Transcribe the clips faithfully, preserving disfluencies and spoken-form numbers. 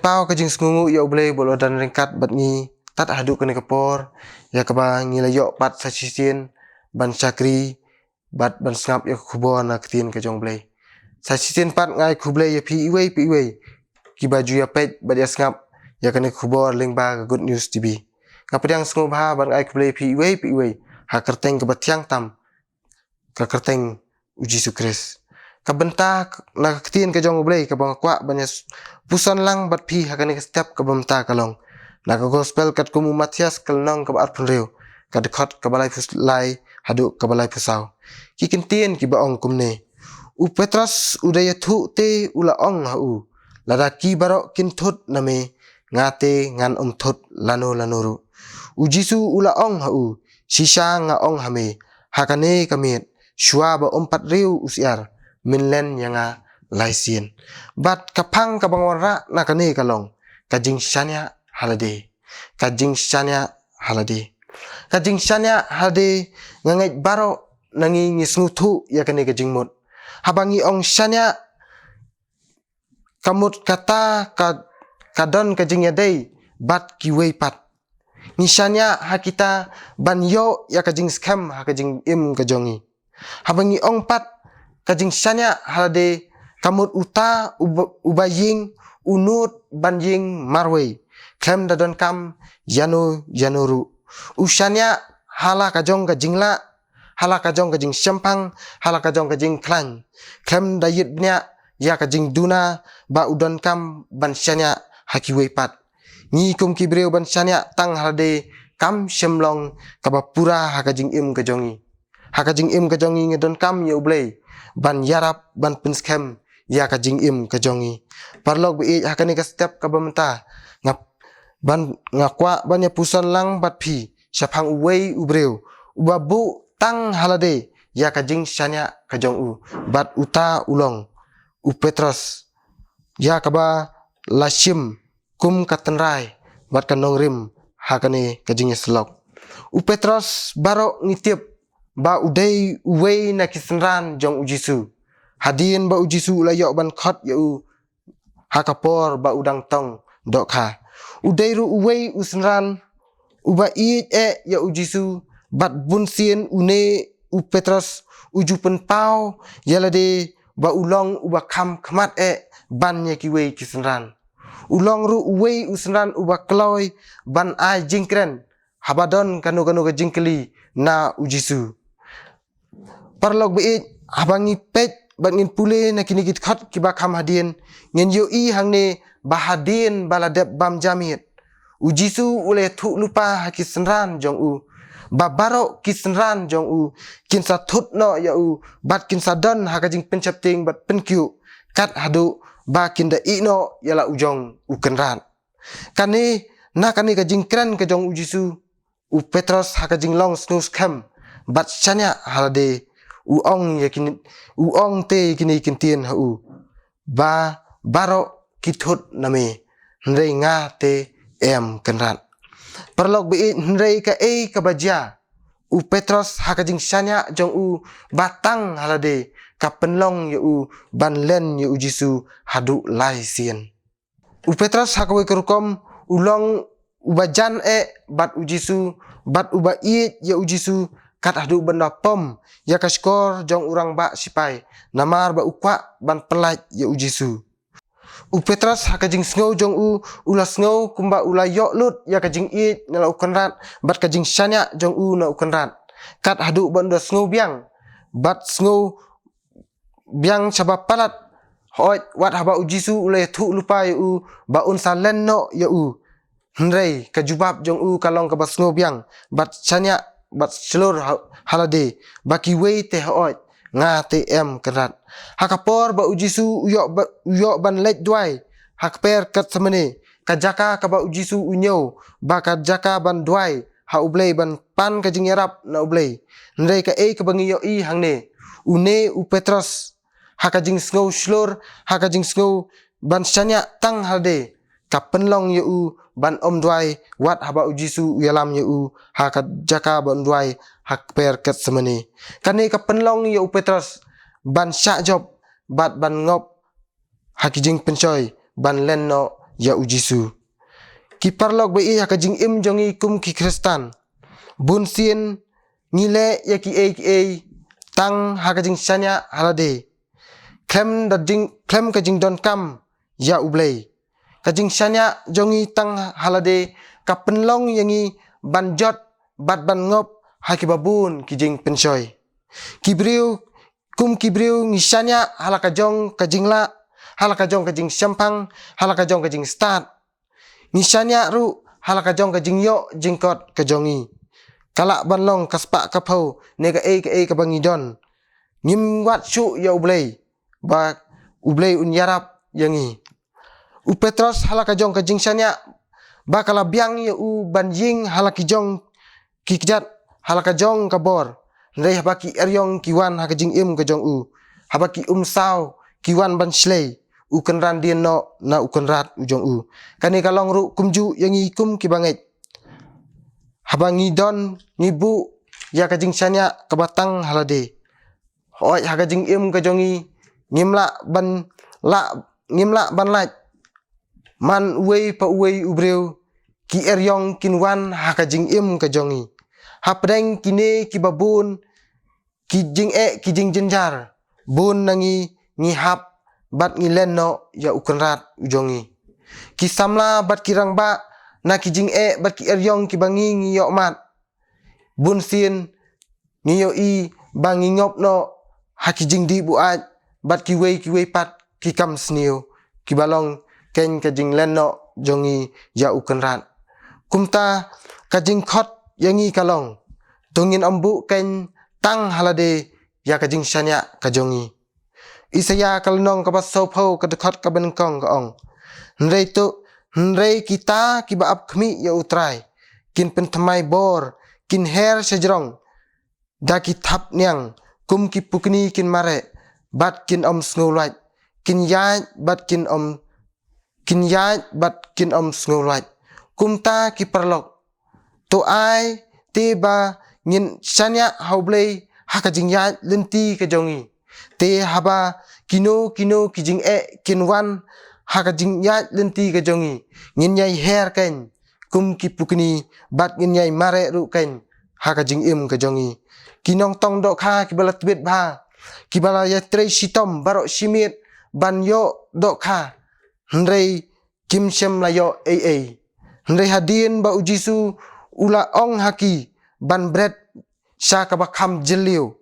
pynpaw ka jingsngewnguh ïa U Blei ba u la don ryngkat bad ngi tad haduh kane ka por, ïa kaba ngi la ïoh pat sa shisien ban shakri bad ban sngap ïa ka khubor na ka ktien ka jong U Blei. Sa shisien pat nga ai khublei ïa phi iwei pa iwei kiba ju ïa peit bad ïa sngap ïa kane ka khubor lyngba ka Good News T V. Nga pdiang sngewbha bad nga ai khublei ïa phi iwei pa iwei ha ka kyrteng kaba thiang tam, ka kyrteng U Jisu Khrist. Ka bynta na ka ktien ka jong U Blei kaba nga kwah ban ïa puson lang bad phi ha kane ka step kaba mynta ka long na ka gospel katkum u Mathaios ka lynnong kaba arphew hynriew, ka dkhot kaba laiphew lai haduh kaba laiphew saw. Ki kyntien kiba ong kumne: U Petros u da ïathuh te u la ong ha u, lada ki baroh kin thut na me, nga te ngan ym thut lano lano ruh. U Jisu u la ong ha u, shisha nga ong ha me, ha kane ka miet, shuwa ba ym pat riew u syiar, men len ïa nga lai sien. Bad ka phang kaba nga wanrah na kane ka long ka jingshaniah ha lade. Ka jingshaniah ha lade. Ka jingshaniah ha lade, nga ngeit baroh na ngi ngi sngewthuh ïa kane ka jingmut. Haba ngi ong shaniah, ka mut kata ka, ka don ka jingïadei bad kiwei pat. Ngi shaniah ha kita ban ïoh ïa ka jingskhem ha ka jingim ka jong ngi. Haba ngi ong pat ka jingshaniah ha lade, ka mut uta uba, uba ïeng u nud ban ïeng marwei khlem da donkam ïano ïano ruh. U shaniah ha la ka jong ka jinglah, ha la ka jong ka jingshemphang, ha la ka jong ka jingkhlaiñ, khlem da ïit bniah ïa ka jingduna ba u donkam ban shaniah ha kiwei pat. Ngi kum ki briew ban shaniah tang ha lade kam shym long kaba pura ha ka jingim ka jong ngi. Ha ka jingim ka jong ngi ngi donkam ïa U Blei ban ïarap ban pynskhem ïa ka jingim ka jong ngi. Paralok ba ïeit, ha kane ka step kaba mynta nga, ban, nga kwah ban ïa puson lang bad phi shaphang uwei u briew uba buh tang ha lade ïa ka jingshaniah ka jong u, bad uta u long u Petros, ïa kaba la shim kum ka tynrai bad ka nongrim ha kane ka jingïasyllok. U Petros baroh ngi tip ba u dei uwei na ki synran jong U Jisu. Hadien ba U Jisu u la ïoh ban khot ïa u ha ka por ba u dang tong dohkha. U dei ruh uwei u synran uba ïeit eh ïa U Jisu, bad bunsien une u Petros u ju pynpaw ïa lade ba u long uba kham khmat eh ban ïa kiwei ki synran. U long ruh uwei u synran uba kloi ban ai jingkren haba don kano kano ka jingkylli na U Jisu. Paralok ba ïeit, haba ngi peit bad ngin pule na kine ki dkhot kiba kham hadien, ngin ïohi hangne ba hadien ba la dep bam ja miet, U Jisu u la ïathuh lypa ha ki synran jong u ba baroh ki synran jong u kin sa thut noh ïa u bad kin sa don ha ka jingpynsheptieng bad pynkhiuh kat haduh ba kin da ïeh noh ïa la u jong u Kynrad. Kane, na kane ka jingkren ka jong U Jisu, u Petros ha ka jinglong sngewskhem bad shaniah ha lade, u ong ïa kine, u ong te ïa kine ki ktien ha u, ba baroh ki thut na me, hynrei nga te em Kynrad. Paralok ba ïeit, hynrei kaei kaba jia? U Petros ha ka jingshaniah jong u ba tang ha lade ka pynlong ïa u ban len ïa U Jisu haduh lai sien. U Petros ha kawei ka rukom u long uba jan eh bad U Jisu, bad uba ïeit ïa U Jisu, kat haduh ban da pom ïa ka shkor jong u rangbah sipai, namar ba u kwah ban pyllait ïa U Jisu. U Petros ha ka jingsngew jong u, u la sngew kumba u la ïoh lut ïa ka jingïeit na la u Kynrad bad ka jingshaniah jong u na u Kynrad, kat haduh ban da sngew biang bad sngew biang shaba palat hooid wat haba U Jisu u la ïathuh lypa ïa u ba un sa len noh ïa u. Hynrei ka jubab jong u ka long kaba sngew biang bad shaniah bad shlur ha, ha lade, ba kiwei te hooid, nga te em Kynrad. Ha ka por ba U Jisu u ïoh ba, u ïoh ban leit duwai ha kper Getsemane, ka jaka kaba U Jisu u ñiew ba ka jaka ban duwai ha U Blei, ban pan ka jingïarap na U Blei. Hynrei kaei kaba ngi ïohi hangne, une u Petros ha ka jingsngew shlur, ha ka jingsngew ban shaniah tang ha lade, ka pynlong ïa u ban ym duwai wat haba U Jisu u ïalam ïa u ha ka jaka ban duwai ha kper Getsemane. Kane ka pynlong ïa u Petros ban shah jop bad ban ngop ha ki jingpynshoi ban len noh ïa u Jisu. Ki paralok ba ïeit, ha ka jingim jong ngi kum ki Khristan, bun sien ngi leh ïa kiei kiei tang ha ka jingshaniah ha lade, khlem da jing, khlem ka jingdonkam ïa U Blei. Ka jingshaniah jong ngi tang ha lade ka pynlong ïa ngi ban jot bad ban ngop ha kiba bun ki jingpynshoi. Ki briew, kum ki briew, ngi shaniah ha la ka jong ka jinglah, ha la ka jong ka jingshemphang, ha la ka jong ka jingstad. Ngi shaniah ruh ha la ka jong ka jingïoh jingkot ka jong ngi. Ka lah ban long ka spah ka phew ne kaei kaei kaba ngi don, ngim wad shuh ïa U Blei ba U Blei un ïarap ïa ngi. U Petros ha la ka jong ka jingshaniah ba ka la biang ïa u ban ïeng ha la ki jong ki kjat, ha la ka jong ka bor. Hynrei haba ki eriong ki wan ha ka jingim ka jong u, haba ki umsaw ki wan ban shlei, u kynran dien noh na u kynrad u jong u. Kane ka long ruh kumjuh ïa ngi kum ki bangeit. Haba ngi don, ngi buh ïa ka jingshaniah kaba tang ha lade, hooid, ha ka jingim ka jong ngi, ngim lah ban, lah, ngim lah ban lait man uwei pa uwei u briew. Ki eriong kin wan ha ka jingim ka jong ngi. Hapdeng kine kiba bun ki jingeh ki jingjynjar, bun na ngi ngi hap bad ngi len noh ïa u kynrad u jong ngi. Ki samla bad ki rangbah na ki jingeh bad ki eriong kiba ngi ngi ïoh mad. Bun sien ngi ïohi ba ngi ngop noh ha ki jingdih buaid bad kiwei kiwei pat ki kam sniew, kiba long keiñ ka jinglen noh jong ngi ïa u kynrad. Kumta ka jingkhot ïa ngi ka long, to ngin ym buh keiñ tang ha lade ïa ka jingshaniah ka jong ngi. Isaïah ka lynnong kaba sawphew, ka dkhot kaba nyngkong ka ong: Hynrei to, hynrei kita kiba ap khmih ïa U Trai kin pynthymmai bor, kin her shajrong da ki thapniang, kum ki pukni kin mareh bad kin ym sngewlwait, kin ïaid bad kin ym, kin ïaid bad kin ym sngewlwait. Kumta ki paralok, to ai te ba ngin shaniah ha U Blei ha ka jingïaid lynti ka jong ngi. Te haba kino kino ki jingeh kin wan ha ka jingïaid lynti ka jong ngi, ngin ïai her keiñ kum ki pukni bad ngin ïai mareh ruh keiñ ha ka jingim ka jong ngi. Ki nongtong dohkha kiba la tbit bha, kiba la ïatrei shitom baroh shi miet ban ïoh dohkha, hynrei kim shym la ïoh ei ei. Hynrei hadien ba U Jisu u la ong ha ki ban bret sha kaba kham jylliew,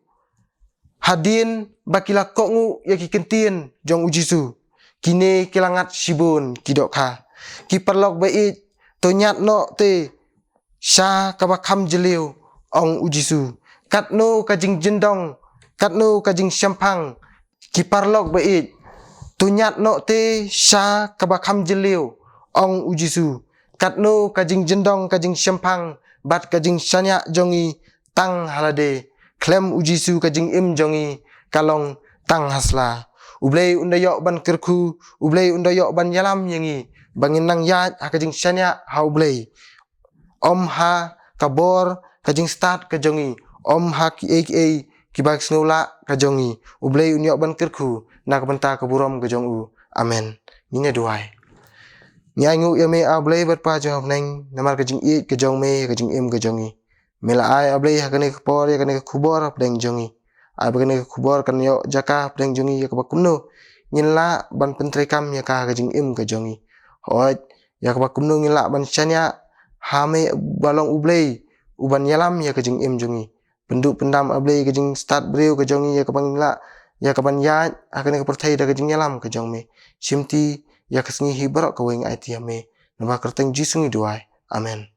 hadien ba ki la kohnguh ïa ki ktien jong U Jisu, kine ki la ngat shibun ki dohkha. Ki paralok ba ïeit, to ñiad noh te sha kaba kham jylliew, ong U Jisu. Katno ka jingjyndong, katno ka jingshemphang, ki paralok ba ïeit, to ñiad noh te sha kaba kham jylliew, ong U Jisu. Katno ka jingjyndong, ka jingshemphang bad ka jingshaniah jong ngi tang ha lade. Khlem U Jisu ka jingim jong ngi ka long tang ha sla. U Blei un da ïoh ban kyrkhu, U Blei un da ïoh ban ïalam ïa ngi ba ngin nang ïaid ha ka jingshaniah ha U Blei, ym ha ka bor ka jingstad ka jong ngi, ym ha kiei kiei kiba sngewlah ka jong ngi. U Blei un ïoh ban kyrkhu na ka bynta ka burom ka jong U. Amen. Ngin ïa duwai. Ngi ainguh ïa me, A Blei bad Pa jong ha bneng, namar ka jingïeit ka jong me ïa ka jingim ka jong ngi. Me la ai, A Blei, ha kane ka por ïa kane ka khubor hapdeng jong ngi. Ai ba kane ka khubor kan ïoh jaka hapdeng jong ngi, ïa kaba kumno ngin lah ban pyntreikam ïa ka ha ka jingim ka jong ngi. Hooid, ïa kaba kumno ngin lah ban shaniah ha me uba long U Blei uban ïalam ïa ka jingim jong ngi. Pynduh pyndam, A Blei, ka jingstad briew ka jong ngi, ïa kaba ngin lah, ïa kaban ïaid ha kane ka pyrthei da ka jingïalam ka jong me. Shimti ïa ka sngi hi baroh kawei nga aiti ha me. Namar kyrteng Jisu ngi duwai. Amen.